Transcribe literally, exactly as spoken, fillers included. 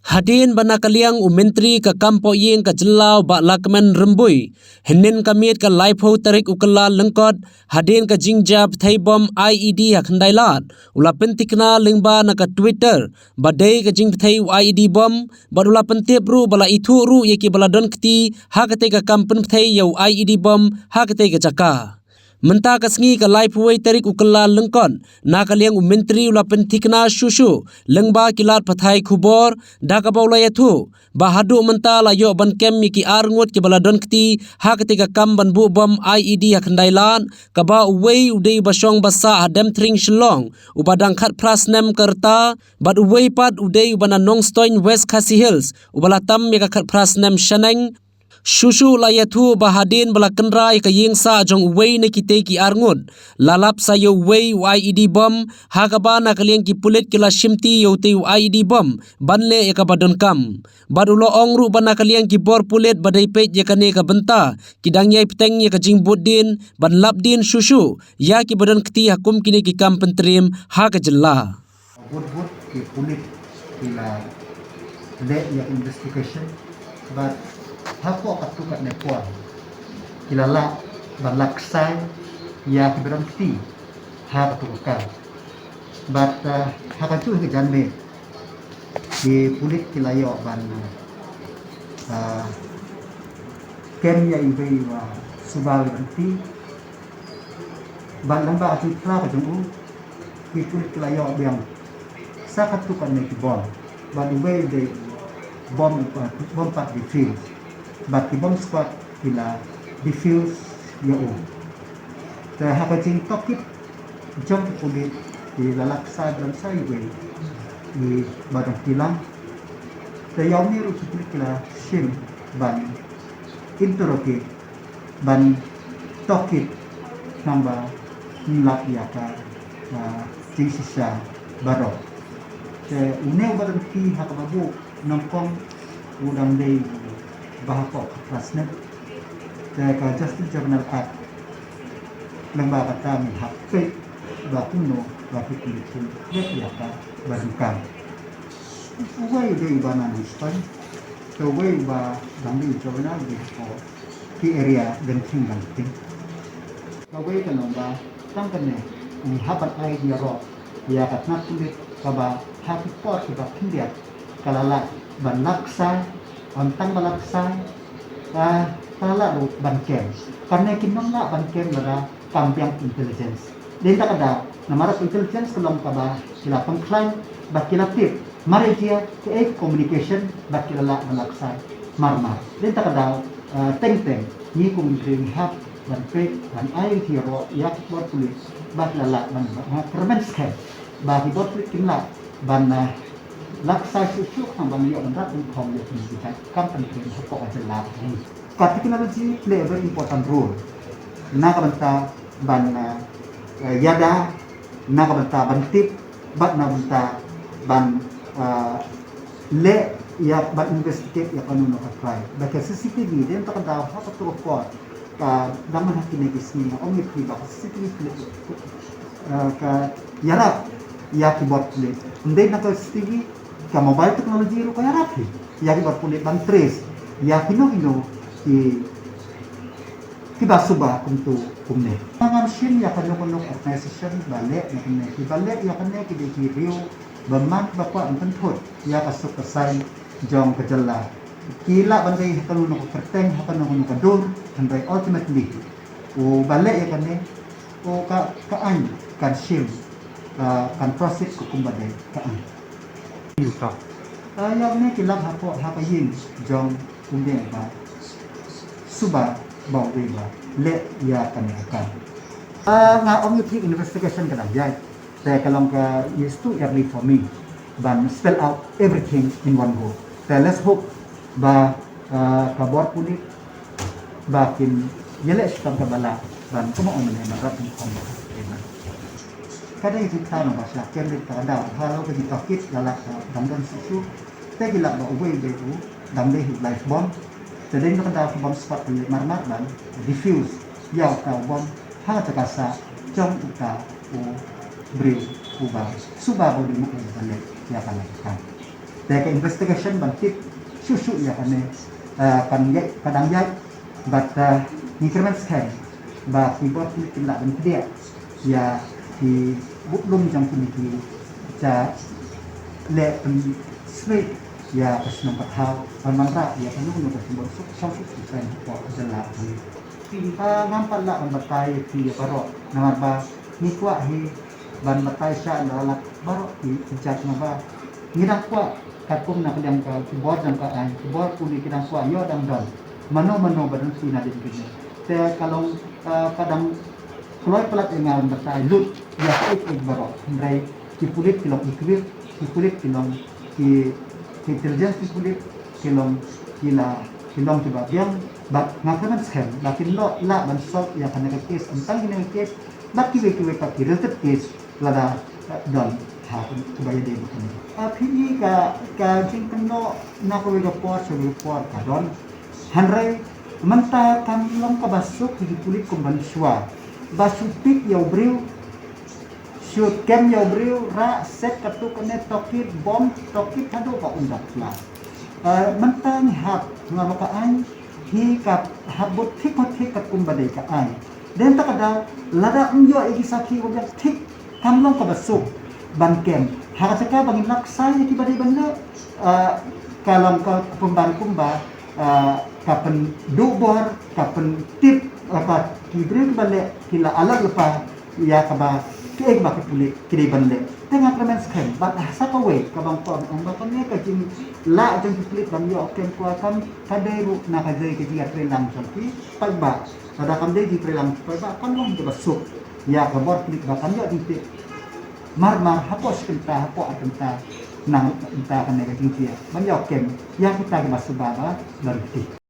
Hadien ba na ka liang u Myntri ka kam pohiing ka jylla u Bah Lahkmen Rymbui, hynnin ka miet ka laiphew tarik u Kyllalyngkot, hadien ka jingjia bthei bom I E D ha Khyndailad, u la pynthikna lyngba na ka Twitter ba dei ka jingbthei u I E D bom, bad u la pyntip ruh ba la ithuh ruh ïa ki ba la don kti ha katei ka kam pynbthei ïa u I E D bom ha katei ka jaka. Mynta ka sngi ka laiphew wei tarik u Kyllalyngkot, na ka liang u Myntri u la pynthikna shuh shuh lyngba ki lad pathai khubor, da kaba u la ïathuh ba haduh mynta la ïoh ban kem ïa ki ar ngut ki ba la don kti ha katei ka kam ban buh bom I E D ha Khyndailad, kaba uwei u dei uba shong ba sah ha Demthring Shillong, uba dang khatphra snem ka rta, bad uwei pat u dei uba na Nongstoiñ, West Khasi Hills, uba la tam ïa ka khatphra snem shaneng. Shuh shuh la ïathuh ba hadien ba la kynra ïa ka ïing sah jong uwei na kitei ki ar ngut, la lap sa ïa uwei u I E D bom, ha kaba na ka liang ki pulit ki la shimti ïa utei u I E D bom ban leh ïa kaba donkam. Bad u la ong ruh ba na ka liang ki bor pulit ba dei peit ïa kane ka bynta, ki dang ïai bteng ïa ka jingbud dien ban lap dien shuh shuh ïa ki ba don kti ha kum kine ki kam pyntriem ha ka jylla. Bud bud ki pulit ki la leh ïa investigation, bad hapoh katto katne por ki la lah ban lap ksai ïa ki ba don kti ha katto ka kam. Bad, ah, ha kajuh ka janmiet ki pulit ki la ïoh ban, ah, kem ïa iwei iwa suba iwa don kti. Bad lyngba ka jingphla ka jong u, ki pulit ki la ïoh biang sa katto katne ki bom. Bad uwei u dei bom, bom pat defuse. Bad ki bom squad ki la defuse ïa u. Te ha ka jingtohkit jong ki pulit, ki la lap ksai bad sa iwei iba don kti lang. Te ïa une ruh ki pulit ki la shim ban interrogate, ban tohkit, khnang ba ngin lap ïa ka, ah, jingshisha baroh. Te une uba don kti ha kaba buh nyngkong u dang dei uba hapoh khatphra snem. Te ka Justice Juvenile Act lyngba kata ngi hap peit ba kumno ba ki commission leh ïa kaba donkam. Uwei u dei uba na Nongstoiñ, te uwei uba dang dei u juvenile u dei hapoh ki area Demthring Langting. Kawei ka long ba tang kane ngi hap ban ai ïaroh ïa ka tnat pulit kaba ha ki por kiba khyndiat ka la lah ban lap ksai, ym tang ba lap ksai, ah, ka la lah ruh ban kem. Kane kim nang lah ban kem lada kam biang intelligence. Dei na kata ka daw, namar ka intelligence ka long kaba ki la pynkhlaiñ bad ki la tip mar ïa jia kaei ka communication bad ki la lah ban lap ksai marmar. Dei na kata ka daw, eh, teng teng ngi kum ki briew ngi hap ban peit, ban ai ïaroh ïa ki bor pulit ba ki la lah ban, ban, eh, kyrmen skhem ba ki bor pulit kim lah ban, eh, lap ksai shuh shuh khnang ban ïoh ban rat ban khong ïa kine ki kam pyntriem hapoh ka jylla ka jong ngi. Ka technology play a very important role na ka bynta ban, eh, eh, ïada, na ka bynta ban tip bad na ka bynta ban, eh, leh ïa ban investigate ïa kano kano ka crime. Ba ka C C T V dei na kata ka daw ha kato ka por, ka dang man ha kine ki sngi nga ong ïa phi ba ka C C T V play, eh, ka ïarap ïa ki bor pulit. Ym dei na ka C C T V, ka mobile technology ruh ka ïarap hi ïa ki bor pulit ban trace ïa kino kino ki, kiba suba kumto kumne. Ngam shim ïa kano kano ka organisation ba leh na kane, kiba leh ïa kane ki dei ki briew ba man ba kwah ban pynthut ïa ka suk ka saiñ jong ka jylla. Ki lah ban dei ha kano kano ka kyrteng, ha kano kano ka dur, hynrei ultimately uba leh ïa kane, u ka, ka aiñ kan shim, ah, kan proceed ka kumba dei ka aiñ. Ïa une ki lap hapoh ha ka ïing jong u dieng ba suba ba u dei ba leh ïa kane ka kam. Ah, nga ong ïa phi investigation ka dang jai. Te ka long ka is too early for me ban spell out everything in one go. Te let's hope ba, ah, ka bor pulit ba kin ïaleh shitom kaba lah ban, kumba ong mynne, ban rat ban khong. Ka dei jingkynnoh ba sha kem dei ka daw ha la ka jingtohkit la lah ka dang don shisha. Te ki lah ba uwei u dei u dang dei u live bomb. Te dei na ka daw ka bomb squad ka leh marmar ban defuse ïa uta u bomb ha ka jaka sah jong uta u briew uba suba ba u dei u ba leh ïa ka leh ka kam. Te ka investigation ban tip shuh shuh ïa kane, eh, kan ïaid, ka dang ïaid, bad, eh, ngi kyrmen skhem ba ki bor pulit kin lah ban pdiah ïa ki buh lum jong kine ki, ja leh pynsmit ïa ka shnong ka thaw, ban wanrah ïa kano kano ka symbolism suk suk suk suk suk suk suk. Ngam pat lah ban batai ïa phi ïa baroh namar ba ngi kwah hi ban batai sha la lad baroh ki, ki jait, namar ba ngi dang kwah katkum na ka liang ka ki bor jong ka aiñ, ki bor pule ki dang kwah ïoh dang don mano mano ba don shuh na dien kine. Te ka long, eh, ka dang kloi palat ïa nga ban batai lut ïa kaei kaei baroh, hynrei ki pulit ki long equip, ki pulit ki long ki, ki intelligence, ki pulit ki long, ki la, ki long kiba biang. Bad nga kyrmen skhem ba kin lah, lah ban solve ïa kane ka case, ym tang kine ka case bad kiwei kiwei pat ki related case lada, eh, don ha kaba ïadei bad kane. Ah, phi i ka, ka jingkynnoh na kawei ka por sha kawei ka por ka don. Hynrei mynta kam long kaba suk ïa ki pulit kum mynshuwa ba shu pick ïa u briew, shu kem ïa u briew, rah set katto katne tohkit, bom tohkit haduh ba un da pla. Eh, mynta ngi hap, namar ba ka aiñ hi ka hap bud thik bud thik katkum ba dei ka aiñ. Dei na kata ka daw lada ym ïoh ïa ki sakhi ba biang thik, kam long kaba suk ban kem. Ha ka jaka ba ngin lap ksai ïa kiba dei ban leh, eh, ka long ka pynban kumba, eh, ka pynduh bor, ka pyntip, eh, ba ki briew kiba leh ki la alert lypa ïa kaba kiei ba ki pulit ki dei ban leh. Te nga kyrmen skhem bad ha sa kawei kaba nga kwah ban ong ba kane ka jinglah jong ki pulit ban ïoh kem kwah kam, ka dei ruh na ka dei ka jingïatreilang jong ki paidbah. Lada kam dei jingtreilang paidbah, kam long kaba suk ïa ka bor pulit ba kan ïoh jingtip marmar hapoh shi kynta, hapoh ar kynta na ka bynta kane ka jingjia ban ïoh kem ïa kita kiba suba ba don kti.